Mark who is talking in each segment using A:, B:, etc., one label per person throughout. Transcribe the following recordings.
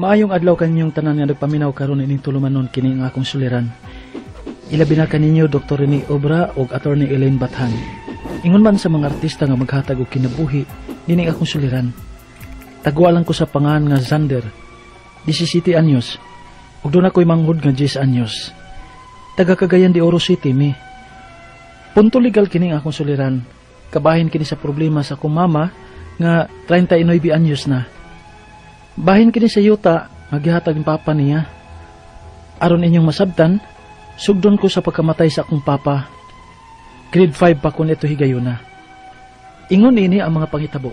A: Maayong adlaw kaninyong tanan nga nagpaminaw karon ining tulumanon kini ang akong suliran. Ilabi na kaninyo Dr. Rene Obra ug Attorney Elaine Bathan. Ingon man sa mga artista nga maghatag og kinabuhi nining akong suliran. Tagwa lang ko sa pangan nga Xander, 17 anyos, ug doon ako'y manghod nga 10 anyos. Taga Cagayan de Oro City mi. Punto legal kini ang akong suliran. Kabahin kini sa problema sa akong mama nga 39 anyos na. Bahin kini sa yuta nga gihatag ni papa niya. Aron inyong masabtan, sugdon ko sa pagkamatay sa akong papa. Grade 5 pa kun ito higayuna. Ingon ini ang mga panghitabo.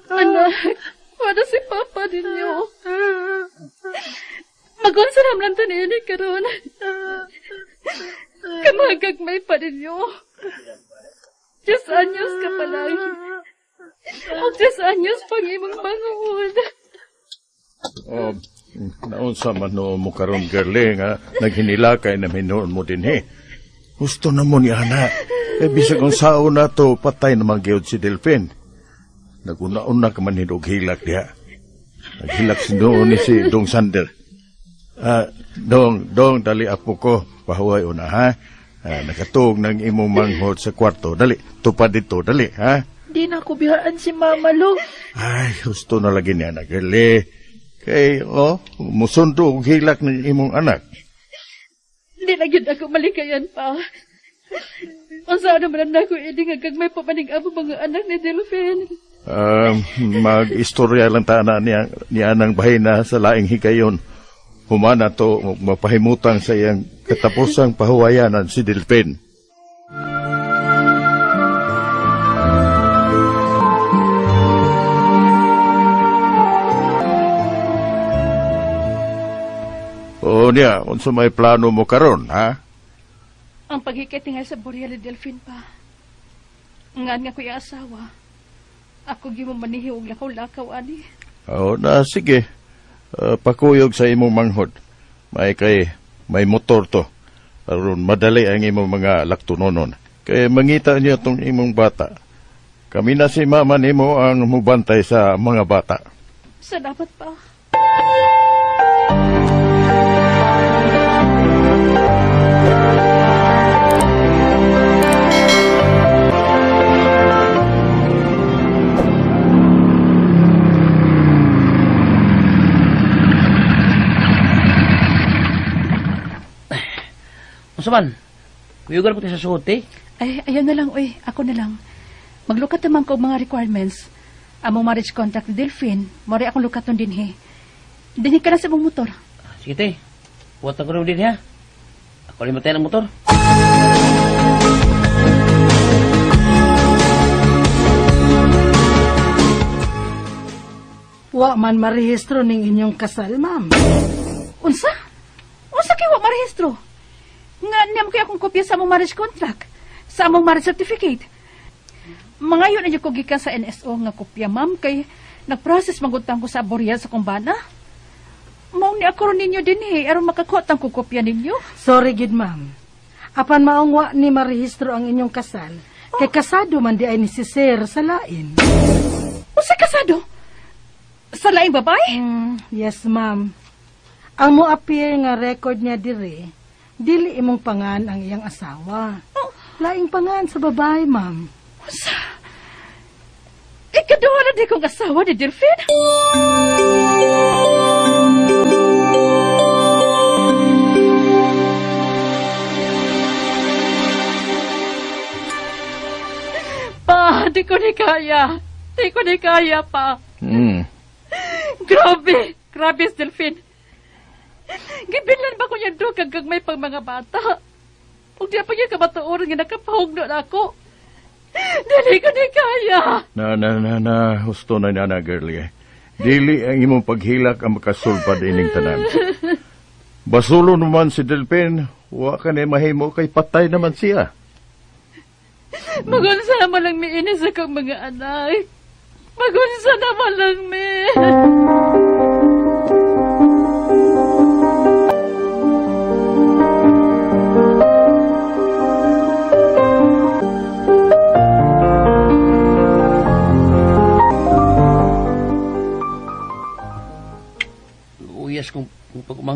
B: Anak, wala si papa ninyo. Magunsa naman lang tanini karon. Kamagagmay pa ninyo. 10 anyos ka pa lang. O 10 anyos pang imong bangon.
C: Oh, naunsa man no mo karon girlie nga naghinilakay na hinuon mo din he. Gusto na mo ni ana. Eh bisag kung sao na to patay naman gyud si Delphine. Naguna-una ka man hinog hilak diha. Naghilak si noon ni si Dong Sander. Dong, dali apo ko. Pahuway una, ha? Nakatuog ng imong manghod sa kwarto. Dali, tupad dito, dali, ha?
D: Di na ko bihaan si Mama Lu.
C: Ay, gusto na lagi niya na, girlie. Kay, oh, musundo og hilak ng imong anak.
B: Di na gyud ako malikayan pa. Unsa naman na ako ini nga gagmay pa maning amo mga anak ni Delphine.
C: Mag-istorya lang ta na niya ng bahina sa laing higayon. Humana to mapahimutang sa iyang katapusang pahuwayanan si Delphine. O niya, unsa may plano mo karon, ha?
B: Ang paghikay tingal sa Boreal ni Delphine pa. Ngan nga ko iyang asawa. Ako gyud mo manihi og lakaw-lakaw ani.
C: O na sige. Pakuyog sa imong manghod. May kay may motor to. Aron madali ang imong mga laktunonon. Kay mangita niya tong imong bata. Kami na si mama nimo ang mubantay sa mga bata.
B: Salamat pa.
E: Unsa man? Kuyugan po tayo sa suot, eh.
B: Ay, ayaw na lang, oy. Ako na lang. Maglukat naman ko og mga requirements. Among marriage contract ni Delphine, mori akong lukaton dinhi. Dinhi ka na sa imong motor.
E: Sige, te. Buhat ko rin din, ha? Ako rin matay ng motor.
F: Wa man marehistro ning inyong kasal, ma'am.
B: Unsa? Unsa kay wa marehistro? Nga niyam kay akong kopya sa among marriage contract, sa among marriage certificate. Mangayon na ko gikan sa NSO nga kopya, ma'am, kay nagprocess magutang ko sa Boreal sa kumbana. Mao ni ako ron ninyo dinhi aron makakuha tang ko kopya ninyo.
F: Sorry gid, ma'am. Apan maong wa ni marehistro ang inyong kasal, kay kasado man di ay ni si Sir sa lain.
B: Unsa kasado? Sa laing babae?
F: Yes, ma'am. Ang mo appear nga record niya dire, dili imong pangan ang iyang asawa.
B: Oh.
F: Laing pangan sa babae, ma'am.
B: Unsa? Ikaduha na di kong asawa ni Delphine? Pa, di ko ni kaya. Di ko ni kaya, pa. Grabe. Grabe, Delphine. Gibilan ba ko niya do kag gagmay pang mga bata? Ug di pa niya kamatuoran nga nakapahugno na ako. Dili ko ni kaya.
C: Na, husto na na, girlie. Dili ang imong paghilak ang makasulpad ining tanan. Basulo naman si Delphine, wa ka ni mahimo kay patay naman siya.
B: Magunsa naman lang miinis akong mga anak. Magunsa naman lang mi.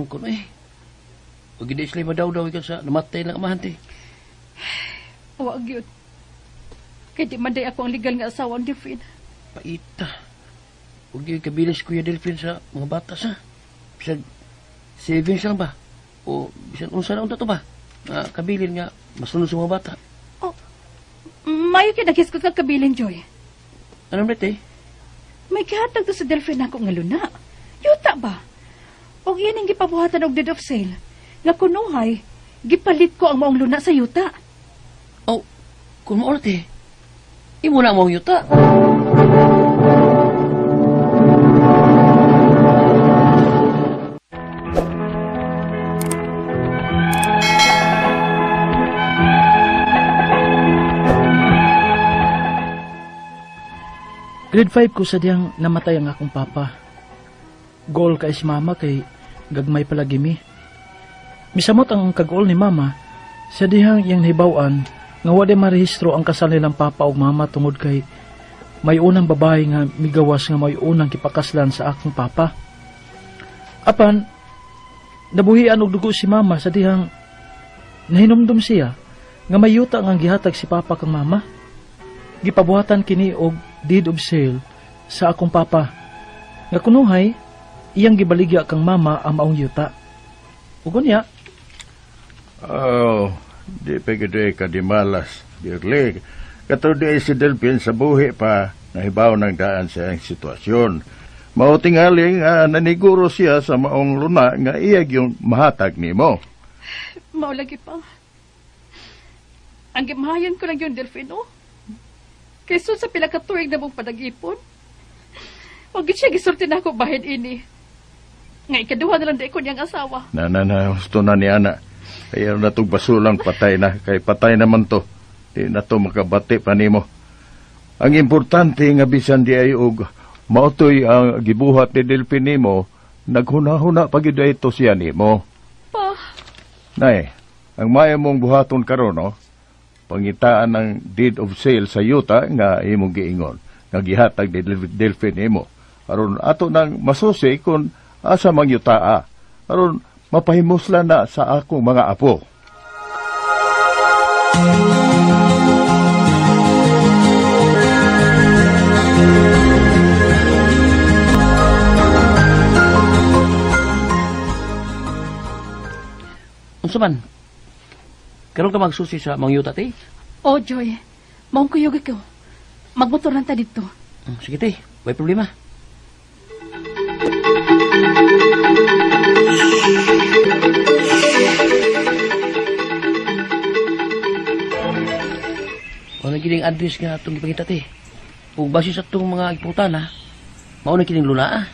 E: Umangkon eh. Huwag hindi sila madaw-daw ikan sa namatay lang amahan te.
B: Wa gyud. Kay di man day ako ang legal nga asawa ang Delphine.
E: Paita. Huwag di kabilis Kuya Delphine sa mga bata sa. Bisag savings lang ba? O bisan unsa na unta to ba? Nga kabilin nga masunod sa mga bata.
B: Oh, mayo kay naghisgot kang kabilin, Joy.
E: Anong ba te?
B: May gihatag to sa Delphine ako nga luna. Yuta ba? Og iyan ang gipabuhatan og deed of sale. Nga kunuhay, gipalit ko ang maong luna sa yuta.
E: Oh, kung mauna te, imo na maong yuta.
A: Grade 5 ko sa diyang namatay ang akong papa. Goal kay si mama kay gagmay palagi mi. Misamot ang kag-goal ni mama sa dihang iyang nahibaw-an nga wa di marehistro ang kasal nilang papa ug mama tungod kay may unang babae nga migawas nga may unang kipakaslan sa akong papa. Apan nabuhian og dugo si mama sa dihang nahinumdum siya nga may yuta nga gihatag si papa kang mama. Gipabuhatan kini og deed of sale sa akong papa. Nga kunuhay iyang gibaligya kang mama ang maong yuta. Ug unya,
C: oh, di pa gid ka di malas, Girly. Kato di si Delphine sa buhi pa, nahibaw ng daan sa iyang sitwasyon. Mao tingali nga naniguro siya sa maong luna nga iya gyud mahatag nimo.
B: Mao lagi pa. Ang gimahayan ko lang yun, Delphine, oh. Kaysa sa pila ka tuig na mong panag-ipon. Huwag siya gisulti na ako bahin ini. Nga ikaduha na lang di ko niyang asawa.
C: Na, gusto na ni Ana. Kaya na itong basulang patay na. Kay patay naman to. Di na to makabati pa nimo. Ang importante nga bisan di ay og mautoy ang gibuhat ni Delphine nimo, naghuna-huna pa gyud ito siya nimo.
B: Pa.
C: Nay, ang maya mong buhaton karon, no? Pangitaan ang deed of sale sa yuta nga imong giingon, nga gihatag ni Delphine nimo. Aron ato nang masusi kung asa mang yutaa. Aron mapahimusla na sa akong mga apo.
E: Unsa man? Karon ka magsusi sa mga yuta, te?
B: Oh, Joy. Maong kuyog ikaw. Magmotor lang ta dito.
E: Sige, te. May problema. Wala kining address nga atong gipangita, te. Ug base sa atong mga iputana, mao na kining luna, ah.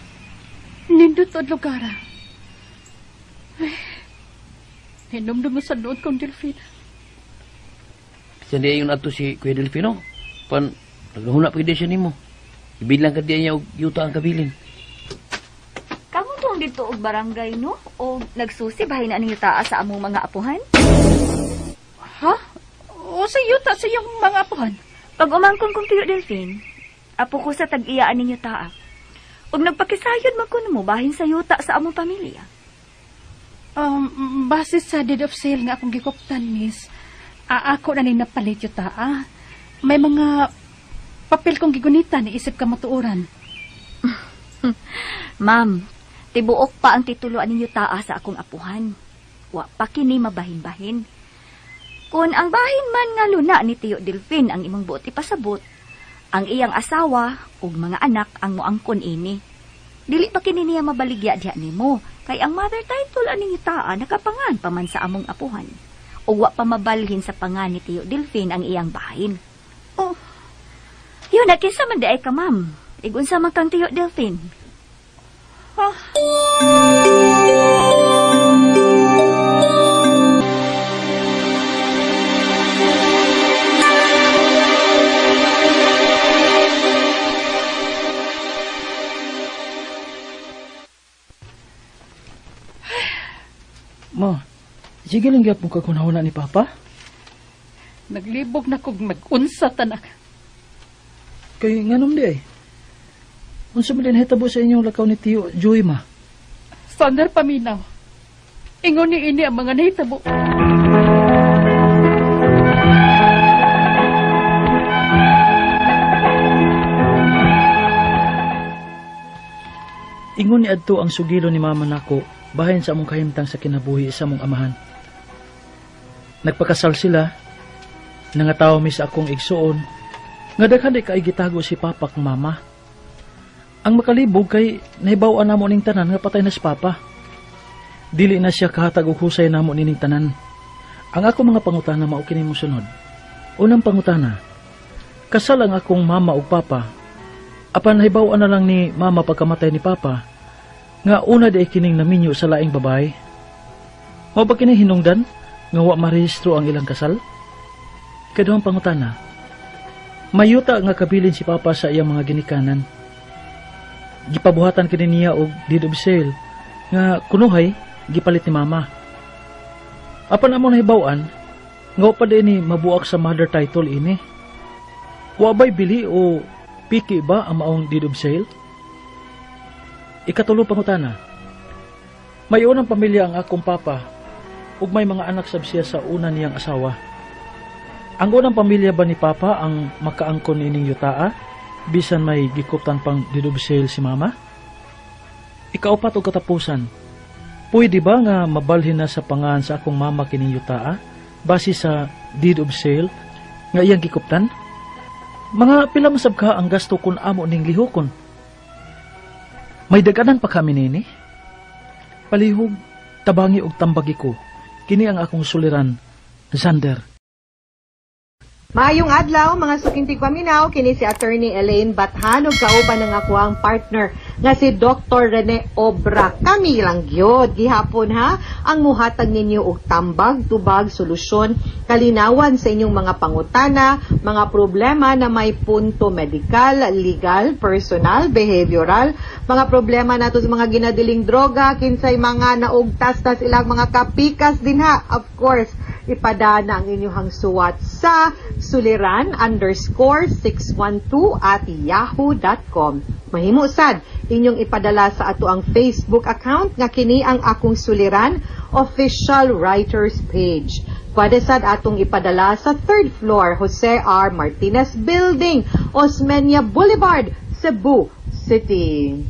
B: Nindot og lugar, ah. Ay, hinumdum mo sa noon kong Delphine.
E: Siya di ayon ato si Kuya Delfino. Pan, naghuna pa siya nimo. Ibilang ka diya niya og yuta ang kabilin.
G: Kamu tuong dito og barangay, no? O nagsusi bahin na ninyo taa sa among mga apuhan?
B: Ha? O sa yuta sa iyong mga apuhan?
G: Pag umangkon kong Tiyo Delfin, apo ko sa tag-iyaan ninyo taa. Og nagpakisayod man ko mo bahin sa yuta sa among pamilya.
B: Base sa deed of sale nga akong gikoptan, miss, ako na ni napalit yung taa. May mga papel kong gigunitan, isip ka matuoran.
G: Ma'am, tibuok pa ang tituloan ninyo taa sa akong apuhan. Wa pa kini mabahin-bahin. Kung ang bahin man nga luna ni Tiyo Delfin ang imong buot ipasabot, ang iyang asawa ug mga anak ang moangkon ini. Dili pa kini niya mabaligya diha nimo, kay ang mother title aning taa nakapangan pa man sa among apuhan. Ug wa pa mabalhin sa pangan ni Tiyo Delfin ang iyang bahin.
B: Oh.
G: Yun, kinsa man diay ka, ma'am? Igunsa man kang Tiyo Delfin.
B: Ah.
A: Ma, sige lang gyapon ka kunahuna ni Papa.
B: Naglibog na kog mag-unsa tanak.
A: Kay nganom di ay. Unsa man din hitabo sa inyong lakaw ni Tiyo Joy, ma?
B: Sander paminaw. Ingon ni ini ang mga nahitabo.
A: Ingon ni adto ang sugilo ni mama nako bahin sa among kahimtang sa kinabuhi sa among amahan. Nagpakasal sila, nangataw mi sa akong igsuon, nga daghan di kay gitago si papa kang mama. Ang makalibog kay nahibaw-an namo ning tanan nga patay na si papa. Dili na siya kahatag og husay namo nining tanan. Ang ako mga pangutana mao kini mosunod. Unang pangutana, kasal ang akong mama ug papa. Apan nahibaw-an na lang ni mama pagkamatay ni papa nga una di ay kining naminyo sa laing babae. Mao ba kini hinungdan nga wa marehistro ang ilang kasal? Kaduhang pangutana, mayuta nga kabilin si papa sa iyang mga ginikanan. Gipabuhatan kini niya og deed of sale nga kunuhay gipalit ni mama. Apan among nahibaw-an nga wa pa di ni mabuak sa mother title ini. Wa ba'y bili o piki ba ang maong deed of sale? Ikatulo pangutana, may unang pamilya ang akong papa ug may mga anak sab siya sa una niyang asawa. Ang unang pamilya ba ni papa ang makaangkon niining yutaa bisan may gikuptan pang deed of sale si mama? Ikaupat og katapusan, pwede ba nga mabalhin na sa pangan sa akong mama kining yutaa base sa deed of sale nga iyang gikuptan? Mga pila masab ka ang gasto kun amo ning lihokon? May daganan pa kami nini? Palihog, tabangi og tambagi ko. Kini ang akong suliran, Xander.
H: Maayong adlaw mga suking tigpaminaw, kini si Attorney Elaine Bathan ug kauban ang akoang partner nga si Dr. Rene Obra. Kami lang gyud gihapon ha ang muhatag ninyo og tambag, tubag, solusyon, kalinawan sa inyong mga pangutana, mga problema na may punto medikal, legal, personal, behavioral, mga problema nato sa mga ginadiling droga, kinsay mga naugtas tas ilang mga kapikas din ha. Of course, ipadana ang inyong suwat sa suliran_612@yahoo.com. Mahimo sad inyong ipadala sa ato ang Facebook account nga kini ang Akong Suliran Official Writers Page. Pwede sad atong ipadala sa 3rd floor, Jose R. Martinez Building, Osmeña Boulevard, Cebu City.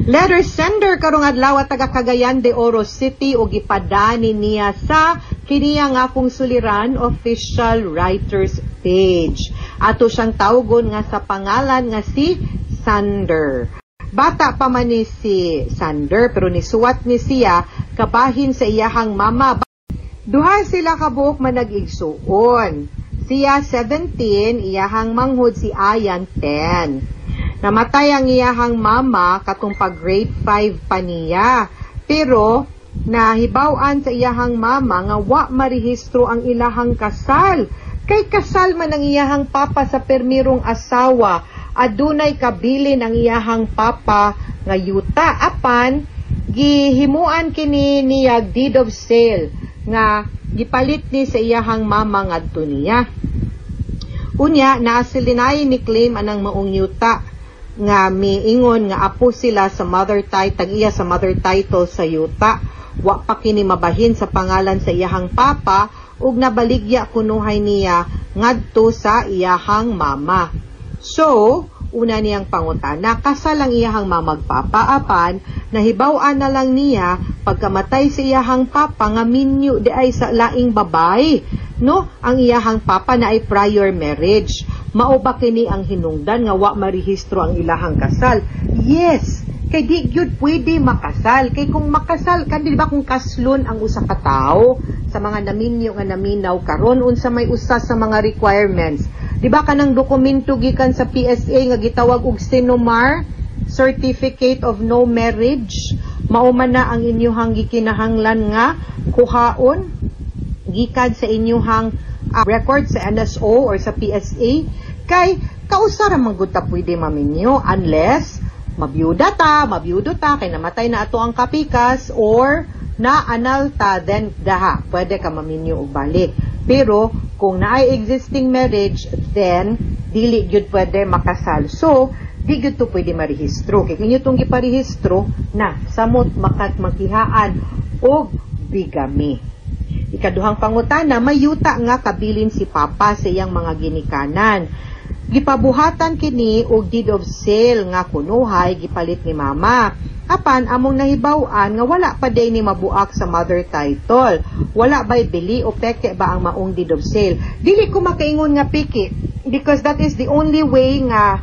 H: Letter sender karong adlaw taga Cagayan de Oro City ug ipadani niya sa kini ang Akong Suliran Official Writers Page. Ato siyang tawgon nga sa pangalan nga si Sander. Bata pa man ni si Sander pero nisuwat ni siya kabahin sa iyahang mama. Duha sila kabuok manag-igsuon. Siya 17, iyahang manghud si Ayan 10. Namatay ang iyahang mama katong pag grade 5 pa niya. Pero nahibaw-an sa iyahang mama nga wa marehistro ang ilahang kasal. Kay kasal man ang iyahang papa sa permirong asawa, adunay kabilin ang iyahang papa nga yuta apan gihimuan kini niya deed of sale nga gipalit ni sa iyahang mama ngadto niya. Unya naa silinay ni claim anang maong yuta nga miingon nga apo sila sa mother title, tag-iya sa mother title sa yuta. Wa pa kini mabahin sa pangalan sa iyahang papa ug nabaligya kunuhay niya ngadto sa iyahang mama. So, una niyang pangutana, kasal ang iyahang mamag papa apan nahibaw-an na lang niya pagkamatay sa iyahang papa nga minyo di ay sa laing babay. No, ang iyahang papa na ay prior marriage. Mao ba kini ang hinungdan nga wa marehistro ang ilahang kasal? Yes, kay di gyud pwede makasal. Kay kung makasal kan, di ba kung kaslon ang usa ka tawo sa mga naminyo nga naminaw karon, unsa may usa sa mga requirements? Di ba kanang dokumento gikan sa PSA nga gitawag og CENOMAR, Certificate of No Marriage, mao man na ang inyuhang gikinahanglan nga kuhaon gikan sa inyuhang record sa NSO or sa PSA, kay kausa ra man gud ta pwede maminyo unless mabiyuda ta, mabiyudo ta kay namatay na ato ang kapikas or na-anal ta, then daha pwede ka maminyo og balik. Pero kung naay existing marriage, then dili gyud pwede makasal. So Di gyud to pwede marehistro. Kay kung inyo tong giparehistro na samot makat makihaan og bigamy. Ikaduhang pangutana, may yuta nga kabilin si Papa sa iyang mga ginikanan. Gipabuhatan kini og deed of sale nga kunuhay gipalit ni Mama. Apan among nahibaw-an nga wala pa day ni mabuak sa mother title. Wala ba'y bili o peke ba ang maong deed of sale? Dili ko makaingon nga peke because that is the only way nga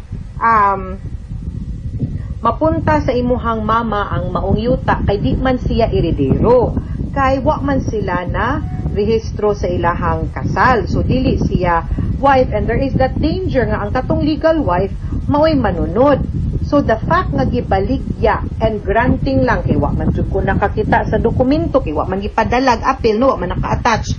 H: mapunta sa imuhang mama ang maong yuta kay di man siya eredero. Kay wa man sila na rehistro sa ilahang kasal. So dili siya wife and there is that danger nga ang katong legal wife mao'y manunod. So the fact nga gibaligya and granting lang kay wa man jud ko nakakita sa dokumento, kay wa man gipadalag apel, no, wa man naka-attach,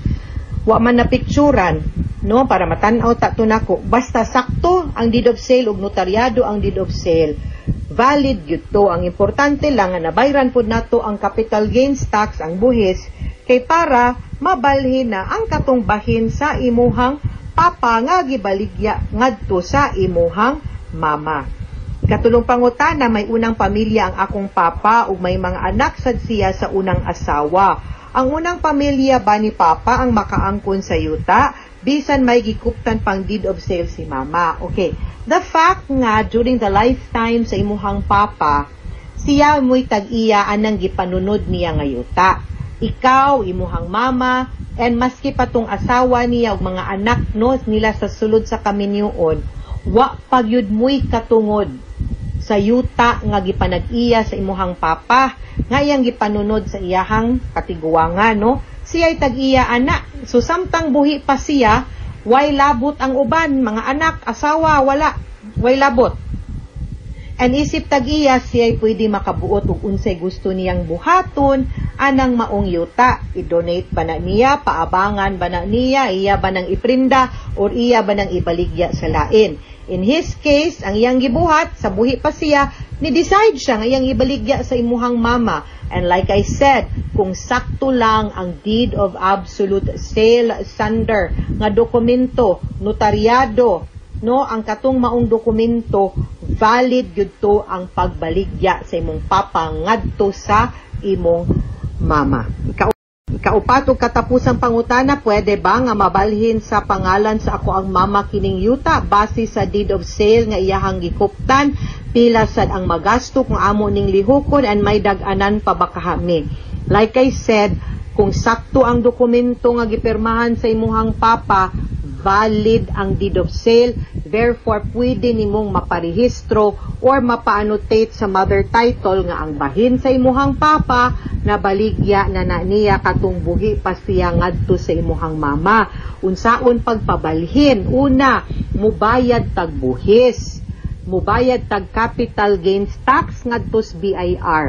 H: wa man na picturan, no, para matan-aw ta to nako. Basta sakto ang deed of sale ug notaryado ang deed of sale, valid gyud to. Ang importante lang nga nabayran pud nato ang capital gains tax, ang buhis, kay para mabalhin na ang katong bahin sa imuhang papa nga gibaligya ngadto sa imuhang mama. Ikatulong pangutana, may unang pamilya ang akong papa ug may mga anak sad siya sa unang asawa. Ang unang pamilya ba ni Papa ang makaangkon sa yuta bisan may gikuptan pang deed of sale si Mama? Okay. The fact nga during the lifetime sa imuhang papa, siya mo'y tag-iya anang gipanunod niya nga yuta. Ikaw, imuhang mama, and maski pa tong asawa niya ug mga anak, no, nila sa sulod sa kaminyuon, wa pagyud mo'y katungod sa yuta nga gipanag-iya sa imuhang papa nga iyang gipanunod sa iyahang katiguangan, no. Siya'y tag-iya ana. So samtang buhi pa siya, way labot ang uban, mga anak, asawa, wala, way labot. And isip tag-iya, siya'y pwede makabuot og unsay gusto niyang buhaton anang maong yuta. I-donate ba na niya, paabangan ba na niya, iya ba nang iprinda, or iya ba nang ibaligya sa lain. In his case, ang iyang gibuhat, sa buhi pa siya, ni-decide siya nga iyang ibaligya sa imuhang mama. And like I said, kung sakto lang ang deed of absolute sale, Sander, nga dokumento, notaryado, no, ang katong maong dokumento, valid gyud to ang pagbaligya sa imong papa ngadto sa imong mama. Ikaupat ug katapusang pangutana, pwede ba nga mabalhin sa pangalan sa ako ang mama kining yuta base sa deed of sale nga iyahang gikuptan? Pila sad ang magasto kung amo ning lihukon and may dag-anan pa ba kahami? Like I said, kung sakto ang dokumento nga gipirmahan sa imuhang papa, valid ang deed of sale. Therefore, pwede nimong maparehistro or mapa-annotate sa mother title nga ang bahin sa imuhang papa na baligya na na niya katong buhi pa siya ngadto sa imuhang mama. Unsaon pagpabalhin? Una, mubayad tag buhis. Mubayad tag capital gains tax ngadto sa BIR.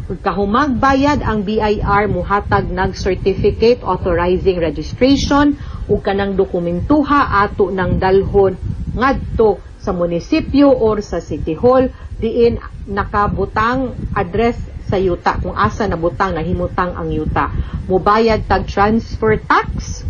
H: Ug kahumag bayad, ang BIR muhatag nag certificate authorizing registration ug kanang dokumentuha ato nang dalhon ngadto sa munisipyo or sa city hall diin nakabutang address sa yuta, kung asa nabutang, nahimutang ang yuta. Mubayad tag transfer tax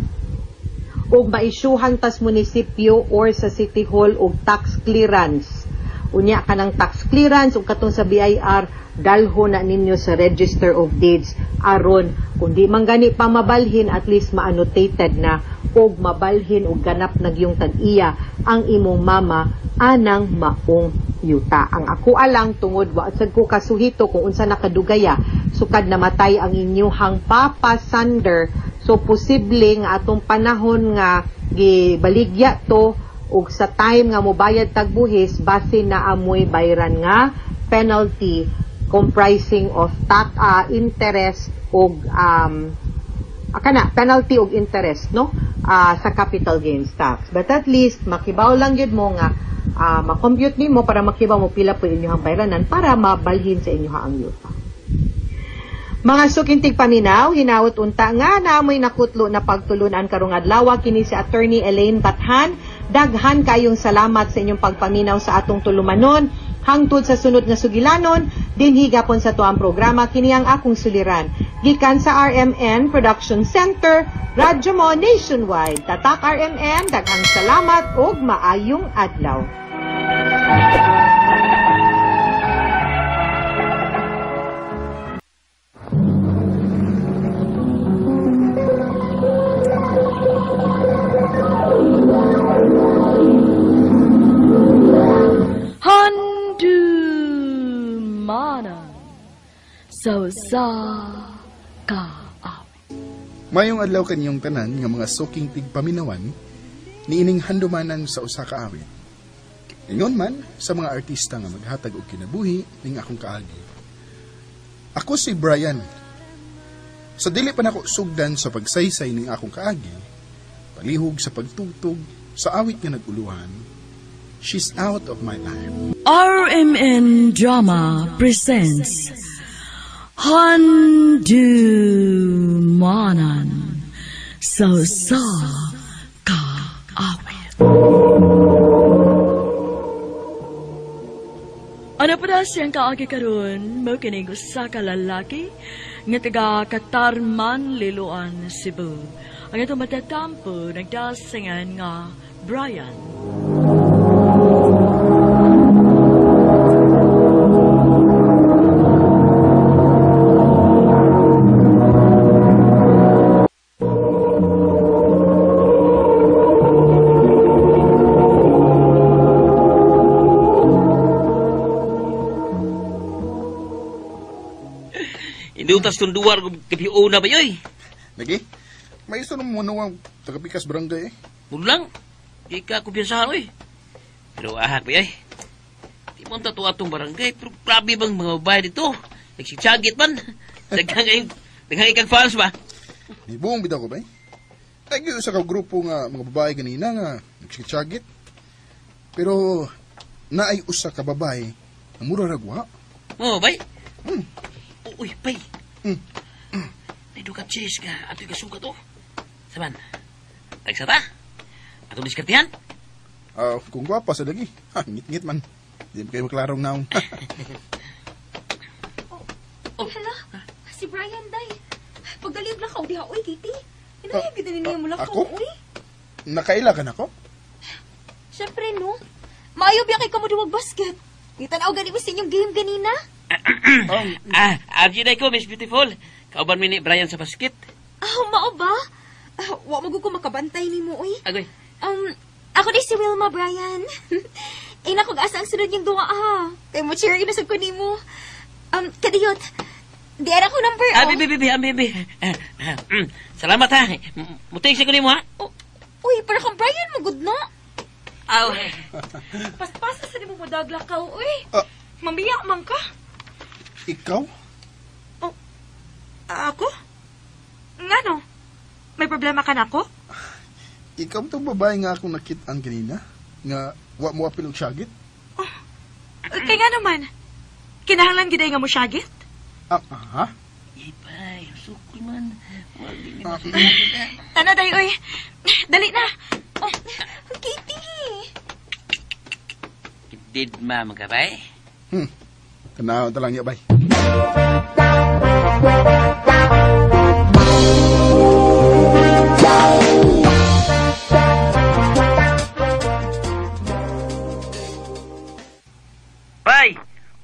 H: ug maisyuhan tas munisipyo or sa city hall og tax clearance. Unya kanang tax clearance ug katong sa BIR, dalho na ninyo sa Register of Deeds aron kung di man gani pa mabalhin, at least ma-annotated na og mabalhin og ganap nagyong tag-iya ang imong mama anang maong yuta. Ang ako alang, tungod wa sad ko kasuhito kung unsa nakadugaya sukad namatay ang inyuhang papa, Sander, so posible nga atong panahon nga gibaligya to ug sa time nga mobayad tag buhis, base na amoy bayran nga penalty comprising of tax, interest ug kana penalty og interest, no, sa capital gains tax. But at least makibaw lang gyud mo nga ma-compute nimo para makibaw mo pila po inyong bayranan para mabalhin sa inyo ang yuta. Mga suking tigpaminaw, hinaot unta nga namoy nakutlo na pagtulunan karong adlaw. Kini si Attorney Elaine Bathan. Daghan kayong salamat sa inyong pagpaminaw sa atong tulumanon. Hangtod sa sunod nga sugilanon, dinhi gapon sa tuang programa, kini ang Akong Suliran. Gikan sa RMN Production Center, Radyo Mo Nationwide. Tatak RMN, daghang salamat ug maayong adlaw.
D: sa usa ka awit.
I: Mayong adlaw kaniyong tanan nga mga suking tigpaminawan niining handumanan sa usa ka awit. Ingon man sa mga artista nga maghatag og kinabuhi ning akong kaagi. Ako si Brian. Sa dili pa nako sugdan sa pagsaysay ning akong kaagi, palihog sa pagtugtog sa awit nga nag-uluhan, She's Out of My Life.
D: RMN Drama presents Handumanan sa usa ka awit. Ano pa na siyang kaagi karon mo kining usa ka lalaki nga taga Katarman, Liloan, Cebu. Ang itong matatampo nagdasingan nga Brian.
E: Indutas tong duwar gabi una ba yoy?
I: Lagi, may iso nung muno ang tagapikas barangay eh.
E: Mulang, di ka kumpiyansahan oy. Pero ahak ba yoy? Di mo tato atong barangay, pero grabe bang mga babae dito? Nagsigsagit man. Daghang ikang fans ba?
I: Nibuong bitaw ko ba eh? Ay, sa ka grupo nga mga babae ganina nga nagsigsagit. Pero naay usa ka babae nga mura ragwa.
E: Oo, bay? Uy, bay. May duka cheese ka. Ato'y kasukat, oh. Saman, tagsata? Atong diskartihan?
I: Kung gwapa sa lagi. Ha, ngit-ngit man. Di ba kayo maklarong naong.
G: Oh, hala. Si Brian, day. Pagdalib lang ka, diha, uy, Kitty. Hinayag gid niya mo lang
I: ako?
G: uy.
I: Nakaila ka na ko?
G: Siyempre, no. Maayo biya kay kamo duwag basket. Gitanaw gani mo sa inyong game ganina.
E: RG na ko, Miss Beautiful. Kauban mi ni Brian sa basket.
G: Ah, mao ba? Wa mo ko makabantay nimo, uy.
E: Agoy.
G: Ako di si Wilma, Brian. Ay nako asa ang sunod niyong duwa ha. Kay mo cheer inasab ko nimo. Kadiyot. Di ara ko number.
E: Ah, bibi, bibi. Salamat ha. Muting sa ko nimo ha.
G: Oh, uy, para kang Brian mo good no.
E: Aw.
D: Paspasa sa nimo mo daglakaw, uy. Mamiyak man ka.
I: Ikaw?
D: Oh, ako? Ngano? May problema ka na ako?
I: Ikaw itong babae nga akong nakit-an kanina? Nga wa mo apil og syagit?
D: Oh, kay nga naman. Kinahanglan giday nga mo syagit?
I: Ha?
E: Ipay, sukoy man.
D: Tana day, oy. Dali na.
G: Oh, Kitty!
E: Did ma magkabay?
I: Tanaw talang niya, bay.
E: Bay!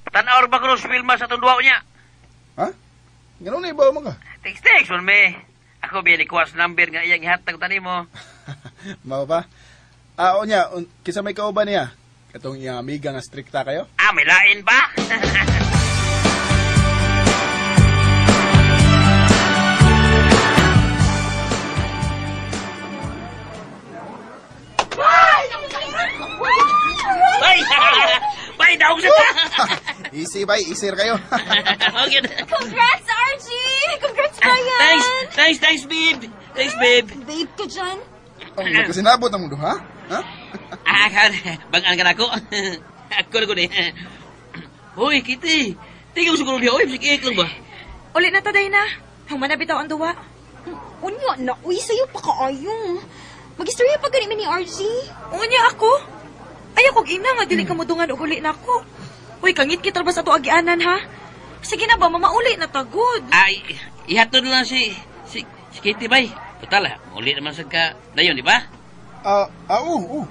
E: Tanaw ba ko si Wilma sa itong duwa niya?
I: Ha? Ganun na ibaw mo ka?
E: Text-text, man me. Ako biya ni kuwas number nga iyang ihatag tani mo.
I: Mao ba? Ah, o niya, kisa may kauban niya. Katong iyang amiga nga strikta kayo?
E: Ah, may lain ba? Bay! Bay, daog sa ta!
I: Easy, bay. Easy kayo.
E: Okay.
G: Congrats, RG! Congrats, Brian!
E: Thanks, babe! Thanks, babe!
G: Babe ka dyan.
I: Oh, nagkasinabot ang mundo, ha? Ha?
E: Ah, bangaan ka na ako. Ako na ko ni. Hoy, Kitty! Tingnan ko siguro niya. Uy, bisik lang ba?
D: Uli na ta, day na. Human na bitaw ang duwa.
G: Unya na, uy, sa'yo pa kaayo. Mag-istorya pa ganit ni RG.
D: Unya ako? Ayaw kog ina nga dili ka mudungan og uli na ako. Uy, kangit kita ba sa ato agianan, ha? Sige na ba, mamauli na tagod.
E: Ay, ihatod lang si Kitty, bay. Total, ha? Uli naman sa ka dayon, di ba?
I: Oo.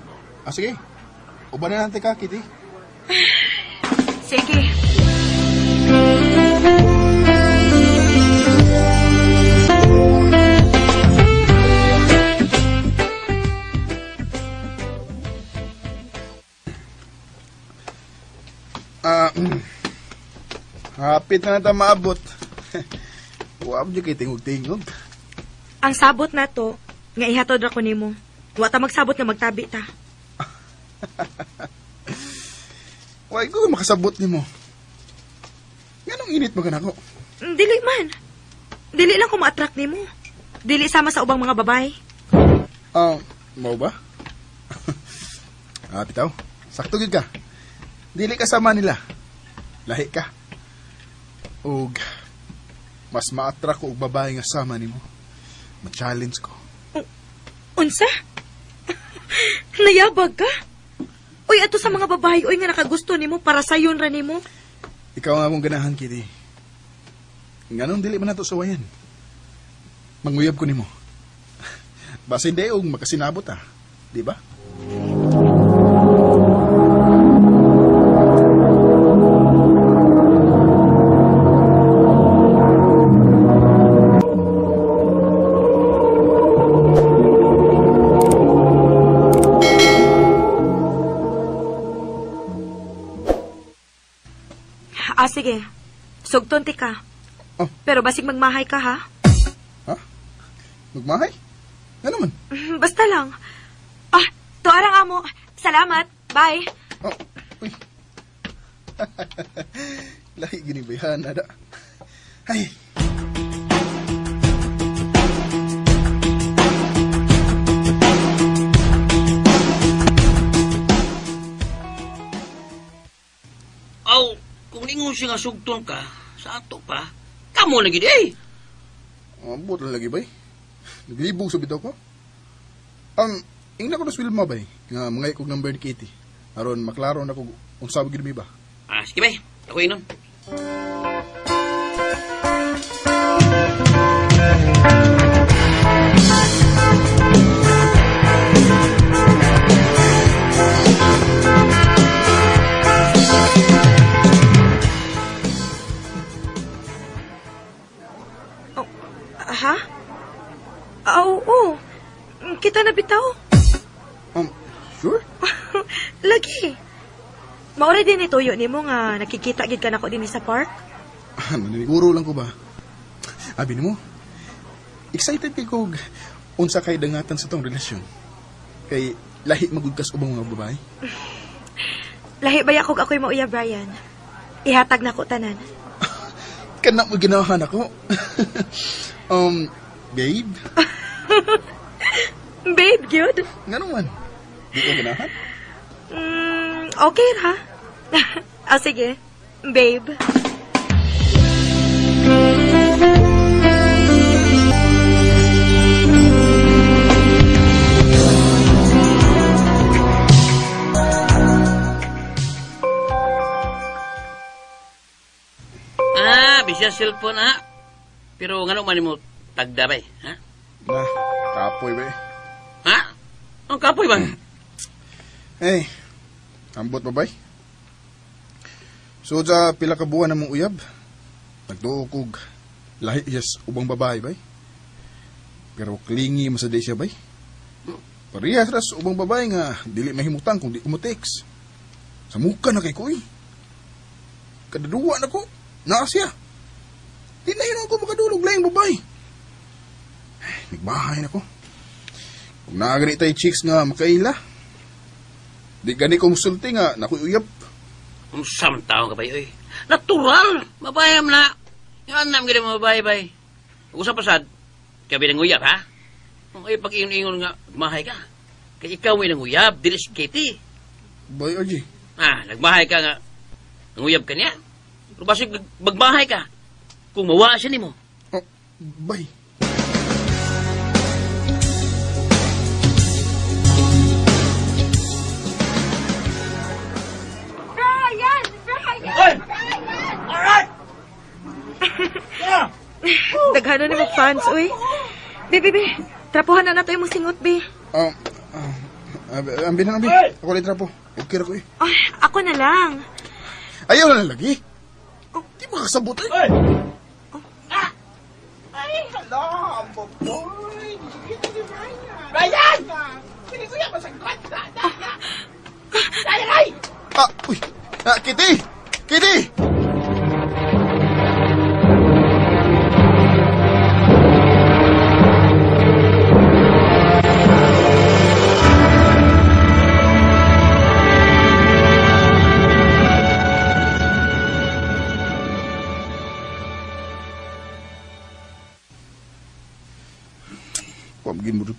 I: Ah, sige. Uban na natin ka, Kitty.
D: Sige.
I: Hapit na nata maabot. Wa mo kay tingog-tingog.
J: Ang sabot na to, nga ihatod ra ko nimo. Wa ta magsabot nga magtabi ta.
I: Wa ko makasabot nimo. Nganong init mo kanako?
J: Dili man. Dili lang ko ma-attract nimo. Dili sama sa ubang mga babae.
I: Mao ba? Ah, bitaw. Sakto gyud ka. Dili ka sama nila. Lahi ka. Og mas ma-attract ko og babae nga sama nimo. Ma-challenge ko.
J: Unsa? Nayabag ka? Uy, ato sa mga babae, uy, nga nakagusto nimo para sayon ra nimo.
I: Ikaw ang akong ganahan, Kitty. Nganong dili man nato suwayan? Manguyab ko nimo. Basin di og makasinabot ah. Di ba?
J: Ah, sige. Sugton ti ka.
I: Oh.
J: Pero basig magmahay ka, ha?
I: Ha? Magmahay? Ano man?
J: Basta lang. Ah, tuarang amo. Salamat. Bye.
I: Oh, uy. Lahi gini bayan, ada. Ay.
E: Aw, kung ningon siya nga sugton ka, sa ato pa, kamo na gid eh.
I: Ambot lang lagi bay. Naglibog sa bitaw ko. Ingna ko na sa Wilma bay, nga mga ikog number ni Katie. Aron maklaro na ko unsa gid mi ba.
E: Ah, sige bay. Ako inon.
J: Ha? Ah, oo. Kita na bitaw.
I: Sure?
J: Lagi. Maura din ituyo nimo nga nakikita gid ka nako dinhi sa park.
I: Naniniguro lang ko ba? Abi nimo. Excited kay kog unsa kay dangatan sa tong relasyon. Kay lahi magud kas ubang mga babae.
J: Lahi ba yakog ako'y mauya, Brian? Ihatag na ko tanan.
I: Kana mo ginahan ako. Babe?
J: Babe, good.
I: Ngano man? Di ka ganahan?
J: Okay ra. Ah, sige. Babe.
E: Ah, bisya cellphone ha. Pero ngano man nimo tagda bay, ha?
I: Na, kapoy bay.
E: Ha? Ang kapoy ba?
I: Hey, ambot ba bay? So sa pila ka buwan namong uyab, nagduo kog lahi yes ubang babae bay. Pero clingy man sa day siya bay. Parehas ra sa ubang babae nga dili mahimutang kung di ko mo-text. Sa muka na kay ko eh. Kadaduwa na ko, naa siya. Di na yun ako makadulog laing babae. Ay, nagbahay na ko. Kung naa gani tay chicks nga makaila, di gani ko musulti nga nakoy uyab.
E: Unsam taon ka ba, oy? Natural! Mabayam na! Yan nam gani mo babae, bay. Usap pasad, kabi ng uyab, ha? Ay, pag-ingon-ingon nga, mahay ka. Kaya ikaw may nanguyab, dili si Katie.
I: Bay, RJ.
E: Ah, nagmahay ka nga, nanguyab ka niya. Pero basig, magmahay ka. Kung mawa siya nimo.
I: Oh, bay.
J: Brian! Brian!
E: Oy! Alright! Yeah!
J: Daghano ni mo fans, uy. Bi, bi, bi. Trapuhan na nato imong singot, bi.
I: Ambi na, ambi. Ako lang trapo. Okay ra ko eh.
J: Ay, ako na lang.
I: Ayaw na lang lagi. Di ba kasabot eh?
E: Oy!
K: Ah! Ay, hello, boy. Brian! Sige, kuya, masangkot. Ay, ay!
I: Ah, uy. Ah, Kitty! Kitty!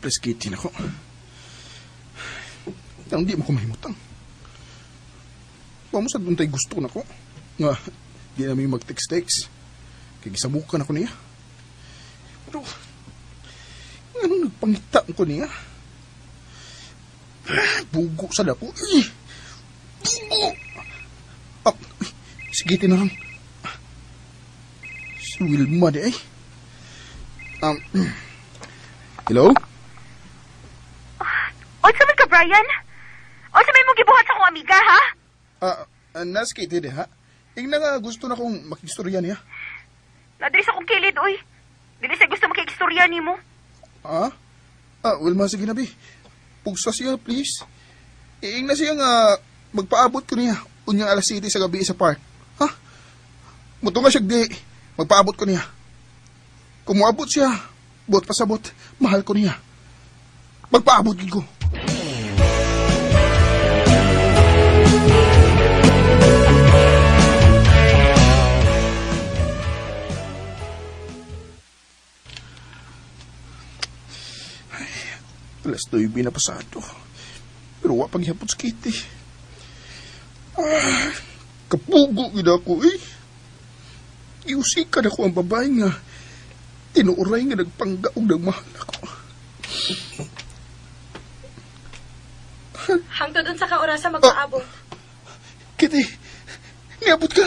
I: Mag-reply si Katie na ko. Ang di mo ko mahimutang. Wa mo sa duntay gusto na ko. Nga, di na mi mag-text-text. Kaya gisabukan ako niya. Pero, anong nagpangita ko niya? Bugo sa dako. Bugo! Ah, sige, tinarang. Si Wilma di ay. Hello?
L: Unsa man ka, Brian? Unsa may mong gibuhat sa akong amiga, ha?
I: Nas Katie di, ha? Ingna nga gusto na kong makistorya niya.
L: Nadiri sa akong kilid, oy. Dili siya gusto makikistorya nimo.
I: Ah? Wilma, sige na, bi. Pugsa siya, please. Iingna siya nga magpaabot ko niya unyang 7:00 sa gabi sa park. Ha? Muto nga siya di. Magpaabot ko niya. Kung moabot siya, buot pasabot, mahal ko niya. Magpaabot gid ko. Alas 9 na pasado. Pero wa paghihapon sa Kitty. Kapugo gid ako eh. Iusikan ako ang babae nga tinuoray nga nagpangga og nagmahal ako.
J: Hangtod unsa ka orasa magpaabot.
I: Kitty, niabot ka.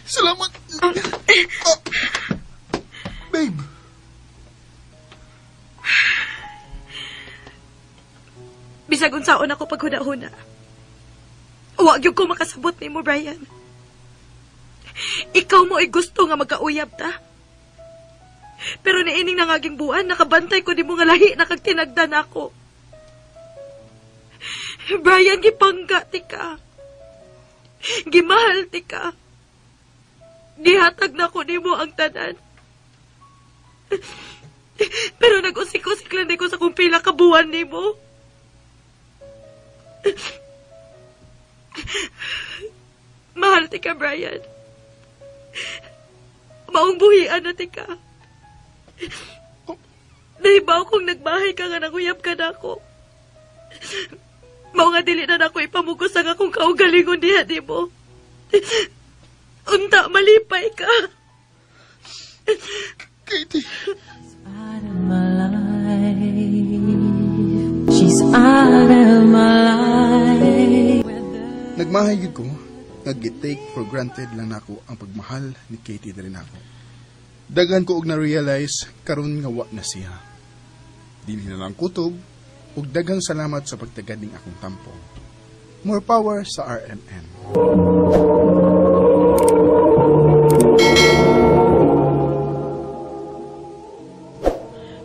I: Salamat. Babe.
J: Bisag unsaon ako paghuna-huna. Wa gyud ko makasabot nimo, Brian. Ikaw mo ay gusto nga magkauyab ta. Pero niining nangaging buwan, nakabantay ko nimo nga lahi na kag tinagdan ako. Brian, gipangga ti ka. Gimahal ti ka. Gihatag na ko nimo ang tanan. Pero nag-usik-usik lang ko sa kung pila ka buwan nimo. Mahal ti ka, Brian. Maong buhian na ti ka. Nahibaw kong nagbahay ka nga nanguyab ka na ako. Mao nga dili na nako ipamugos ang akong kaugalingon diha nimo. Unta, malipay ka.
I: Katie.
M: Out of my life. She's out of my life.
I: Nagmahay gid ko, nag-take for granted lang nako ang pagmahal ni Katie diri nako. Daghan ko og na-realize karon nga wa na siya. Dinhi na lang kutob ug daghang salamat sa pagtagad ning akong tampo. More power sa RMN.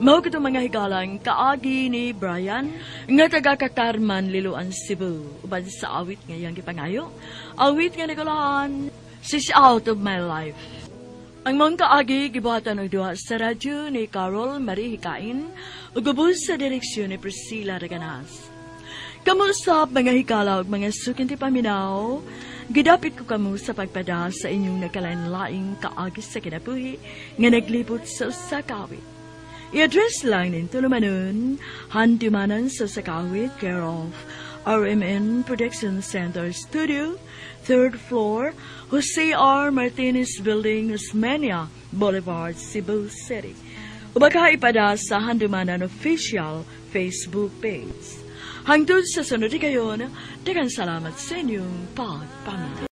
D: Mao kadtong mga higalang kaagi ni Brian nga taga Katarman, Liloan, Cebu. Uban sa awit nga iyang gipangayo, awit nga nagulahan, She's Out of My Life. Ang mga kaagi gibuhatan og duha sa radyo ni Carol Marie Hikain ug ubos sa direksyon ni Priscilla Reganas. Kamusap mga higala ug mga sukinti paminaw, gidapit ko kamo sa pagpada sa inyong nagkalain-laing kaagi sa kinabuhi nga naglibot sa usa ka awit. I-address lang nin tulumanon, handumanan sa Sakawit, care of RMN Production Center Studio, 3rd floor, Jose R. Martinez Building, Osmeña Boulevard, Cebu City. Ubaka ipada sa Handumanan official Facebook page. Hangtod sa sunod kayon, daghang salamat sa inyong pagpaminaw.